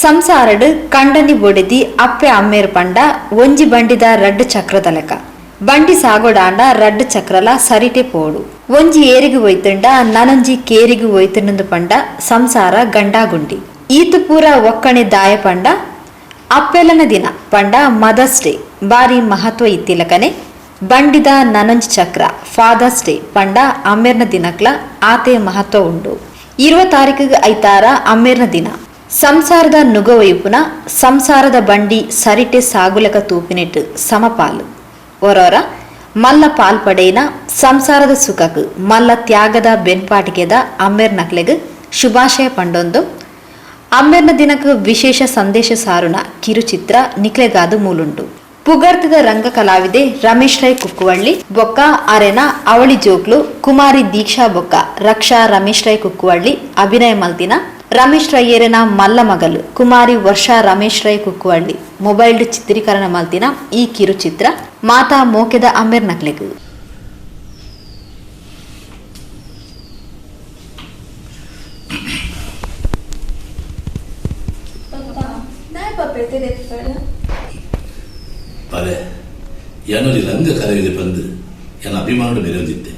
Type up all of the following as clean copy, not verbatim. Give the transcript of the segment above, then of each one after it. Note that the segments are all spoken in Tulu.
ಸಂಸಾರಡ್ ಕಂಡನಿ ಬೊಡೆದಿ ಅಪ್ಪೆ ಅಮ್ಮೆರ್ ಪಂಡ ಒಂಜಿ ಬಂಡಿದ ರಡ್ಡ್ ಚಕ್ರದಲೆಕ. ಬಂಡಿ ಸಾಗೊಡಾಂಡ ರಡ್ಡ್ ಚಕ್ರಲ ಸರಿಟೆ ಪೋವೊಡು. ಒಂಜಿ ಏರಿಗ್ ಒಯ್ತ್ಂಡ ನನೊಂಜಿ ಕೇರಿಗ್ ಒಯ್ತ್ಂಡುಂದು ಪಂಡ ಸಂಸಾರ ಗಂಡಾಗುಂಡಿ. ಈತ್ ಪೂರ ಒಕ್ಕಣೆ ದಾಯೆ ಪಂಡ ಅಪ್ಪೆಲೆನ ದಿನ ಪಂಡ ಮದರ್ಸ್ ಡೇ ಬಾರಿ ಮಹತ್ವ ಇತ್ತಿಲಕನೆ ಬಂಡಿದ ನನೊಂಜಿ ಚಕ್ರ ಫಾದರ್ಸ್ ಡೇ ಪಂಡ ಅಮ್ಮೆರ್ನ ದಿನಕ್ಲ ಆತೆ ಮಹತ್ವ ಉಂಡು. 20 ತಾರೀಖುಗ್ ಐತಾರ ಅಮ್ಮೆರ್ನ ದಿನ. ಸಂಸಾರದ ನುಗ ಒಯ್ಪುನ, ಸಂಸಾರದ ಬಂಡಿ ಸರಿಟೆ ಸಾಗುಲೆಕ ತೂಪಿನೆಟ್ ಸಮಪಾಲು. ಒರೊರ ಮಲ್ಲ ಪಾಲ್ ಪಡೆಯಿನ ಸಂಸಾರದ ಸುಖಕ್ ಮಲ್ಲ ತ್ಯಾಗದ ಬೆನ್ಪಾಟಿಗೆದ ಅಮ್ಮೆರ್ನಕ್ಲೆಗ್ ಶುಭಾಶಯ ಪಂಡೊಂದು ಅಮ್ಮೆರ್ನ ದಿನಕ್ ವಿಶೇಷ ಸಂದೇಶ ಸಾರುನ ಕಿರುಚಿತ್ರ ನಿಕ್ಲೆಗಾದ್ ಮೂಲುಂಡು. ಪುಗರ್ತೆದ ರಂಗ ಕಲಾವಿದೆ ರಮೇಶ್ ರೈ ಕುಕ್ಕುವಳ್ಳಿ ಬೊಕ್ಕ ಅರೆನ ಅವಳಿ ಜೋಕ್ಲು ಕುಮಾರಿ ದೀಕ್ಷಾ ಬೊಕ್ಕ ರಕ್ಷಾ ರಮೇಶ್ ರೈ ಕುಕ್ಕುವಳ್ಳಿ ಅಭಿನಯ ಮಲ್ತಿನ ರಮೇಶ್ ರೈಯೆರೆನ ಮಲ್ಲ ಮಗಲ್ ಕುಮಾರಿ ವರ್ಷಾ ರಮೇಶ್ ರೈ ಕುಕ್ಕುವಳ್ಳಿ ಮೊಬೈಲ್ಡ್ ಚಿತ್ರೀಕರಣ ಮಲ್ತಿನ ಈ ಕಿರುಚಿತ್ರ ಮಾತಾ ಮೋಕೆದ ಅಮ್ಮೆರ್ನಕ್ಲೆಗ್. ಬಾಲೆ ಯಾನೊಲಿ ರಂಗ ಕಲಾವಿದೆ ಪಂದ್ ಎನ್ನ ಅಭಿಮಾನಡು ಮೆರೆಯೊಂದಿತ್ತೆ.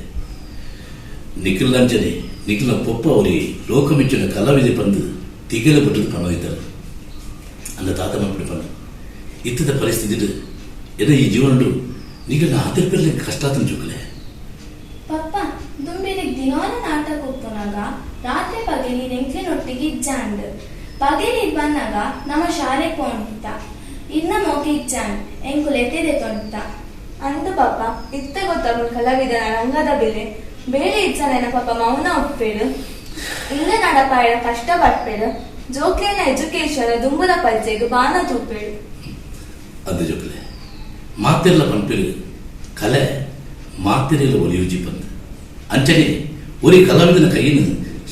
ನಿಖಿಲ್ ಅಂಚನೆ ನಿಖಿಲ್ನ ಪೊಪ್ಪ ಅವರಿ ಲೋಕಮೆಚ್ಚಿನ ಕಲಾವಿದೆ ಪಂದ್ ತಿಗಲೆ ಪಟ್ಟದು ಪನ್ನೊಂದಿದ್ದಾರೆ. ಅಂದ ತಾತ ಮಕ್ಕಳು ಪಂದ್ ಇತ್ತದ ಪರಿಸ್ಥಿತಿ ಎನ್ನ ಈ ಜೀವನಡು ನಿಖಿಲ್ನ ಆತಿರ್ಪಿರ್ಲೆ ಕಷ್ಟ ಆತನ ಜೋಕಲೆ. ಪಪ್ಪ ದುಂಬಿನಿಗ್ ದಿನಾಲ ನಾಟಕ ಒಪ್ಪುನಾಗ ರಾತ್ರಿ ಪಗಲಿ ನೆಂಕ್ಲಿನೊಟ್ಟಿಗೆ ಇಜ್ಜಾಂಡ್ ಪಗಲಿ ಬಂದಾಗ ನಮ್ಮ ಶಾಲೆ ಪೋಂಟಿತ್ತ ಇನ್ನ ಮೋಕೆ ಇಜ್ಜಾಂಡ್ ಎಂಕುಲು ಎತ್ತೆದೆ ತೊಂಟ. ಅಂದು ಪಾಪ ಇತ್ತ ಗೊತ್ತಾಗ ಕಲಾವಿದನ ರಂಗದ ಬೆಲೆ ಬೇಳೆ ಇಜ್ಜಾನೆನ ಪಾಪ ಮೌನ ಒಪ್ಪೇಡು ಇಲ್ಲ ನಡಪಾಯಡ ಕಷ್ಟ ಪಡ್ಪೇಡು ಜೋಕ್ಲೇನ ಎಜುಕೇಶನ್ ದುಂಬುದ ಪಜ್ಜೆಗ್ ಬಾನ ತೂಪೇಡು. ಅಂದು ಜೋಕಲೆ ಮಾತೆರ್ಲ ಪನ್ಪಿರು ಕಲೆ ಮಾತೆರೆಲ್ಲ ಒಲಿಯುಜಿ ಪಂದ್ ಅಂಚನೆ ಒರಿ ಕಲಾವಿದನ ಕೈಯಿನ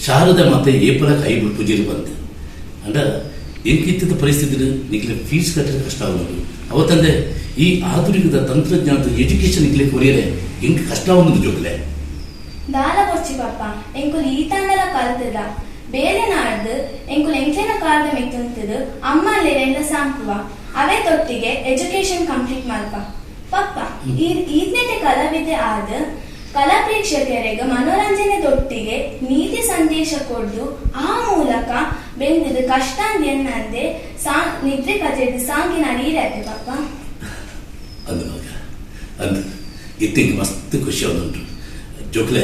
ಶಾರದ ಮಾತೆ ಏಪಲ ಕೈ ಪೂಜಿರು ಬಂದ್ ಅಂಡ ಎಂಕಿತ್ತದ ಪರಿಸ್ಥಿತಿ ನಿಕ್ಲೆ ಫೀಸ್ ಕಟ್ಟಲು ಕಷ್ಟ ಆಗುದು. ಅವತ್ತಂದೆ ಈ ಆಧುನಿಕದ ತಂತ್ರಜ್ಞಾನದ ಎಜುಕೇಶನ್ ನಿಕ್ಲೆ ಕೊರಿಯರೆ ಎಂಕ್ ಕಷ್ಟ ಆಗುದು ಜೋಕಲೆ. ದಾಲ ಬೊರ್ಚಿ ಪಪ್ಪ ಎಂಕುಲು ಈ ತಂಡಲ ಕಲ್ತದ ಬೇಲೆ ನಾಡ್ದು ಎಂಕುಲು ಎಂಕ್ಲೆನ ಕಾಲದ ಮಿತ್ತುಂತದು ಅಮ್ಮ ಅಲ್ಲೆಲ್ಲ ಸಾಂಕುವ ಅವೇ ತೊಟ್ಟಿಗೆ ಎಜುಕೇಶನ್ ಕಂಪ್ಲೀಟ್ ಮಲ್ಪ. ಪಪ್ಪ ಈ ಈದ್ನೆಟೆ ಕಲಾವಿದೆ ಆದ ಕಲಾ ಪ್ರೇಕ್ಷಕರಿಗೆ ಮನೋರಂಜನೆ ತೊಟ್ಟಿಗೆ ನೀತಿ ಸಂದೇಶ ಕೊಡ್ದು ಆ ಮೂಲಕ ಬೆಂದಿದ್ದು ಕಷ್ಟ ಎನ್ನಂದೆ ಸಾ ನಿದ್ರೆ ಕಜೆದು ಸಾಂಗಿನ ನೀರತ್ತೆ ಪಪ್ಪ. ಅಂದು ಮಗ ಅಂದು ಇತ್ತಿಂಗ್ ಮಸ್ತ್ ಖುಷಿ ಆಗುಂಟು ಜೋಕ್ಲೆ.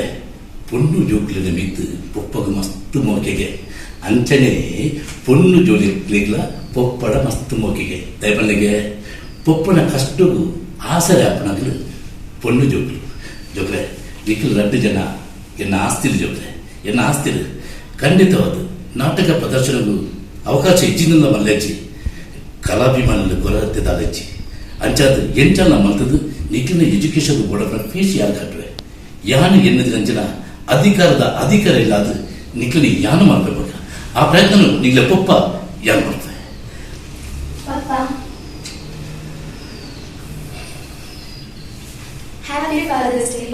ಪೊಣ್ಣು ಜೋಕ್ಲಿನ ಮಿತ್ತು ಪೊಪ್ಪಗ ಮಸ್ತ್ ಮೋಕೆಗೆ ಅಂಚನೆ ಪೊಣ್ಣು ಜೋಲಿಗ್ಲ ಪೊಪ್ಪಡ ಮಸ್ತ್ ಮೋಕೆಗೆ ದಯಪಲ್ಲಿಗೆ ಪೊಪ್ಪನ ಕಷ್ಟಗೂ ಆಸರೆ ಅಪ್ಪನಗ್ಲು ಪೊಣ್ಣು ಜೋಕ್ಲು. ಜೋಕ್ಲೆ ನಿಖಿಲ್ ರಡ್ಡು ಜನ ಎನ್ನ ಆಸ್ತಿಲು ಜೋಕ್ಲೆ ಎನ್ನ ಆಸ್ತಿಲು ಖಂಡಿತವಾದ ನಾಟಕ ಪ್ರದರ್ಶನಗೂ ಅವಕಾಶ ಇಜ್ಜಿನಿಂದ ಮಲ್ಲೆಜ್ಜಿ ಕಲಾಭಿಮಾನುలు ಕೊರತೆ ದಾಲೆಜ್ಜಿ ಅಂಚಾದ ಎಂಚಲ್ಲ ಮಲ್ತದು ನಿಖಿಲ್ನ ಎಜುಕೇಶನ್ ಬೋರ್ಡ್ ಫೀಸ್ ಯಾರು ಕಟ್ಟುವೆ ಯಾನು ಎನ್ನದಿರಂಚಿನ ಅಧಿಕಾರದ ಅಧಿಕಾರ ಇಲ್ಲಾದ ನಿಖಿಲ್ನ ಯಾನು ಮಾಡ್ಬೇಕು ಆ ಪ್ರಯತ್ನ ನಿಗ್ಲೆ ಪೊಪ್ಪ ಯಾನು ಮಾಡ್ಬೇಕು.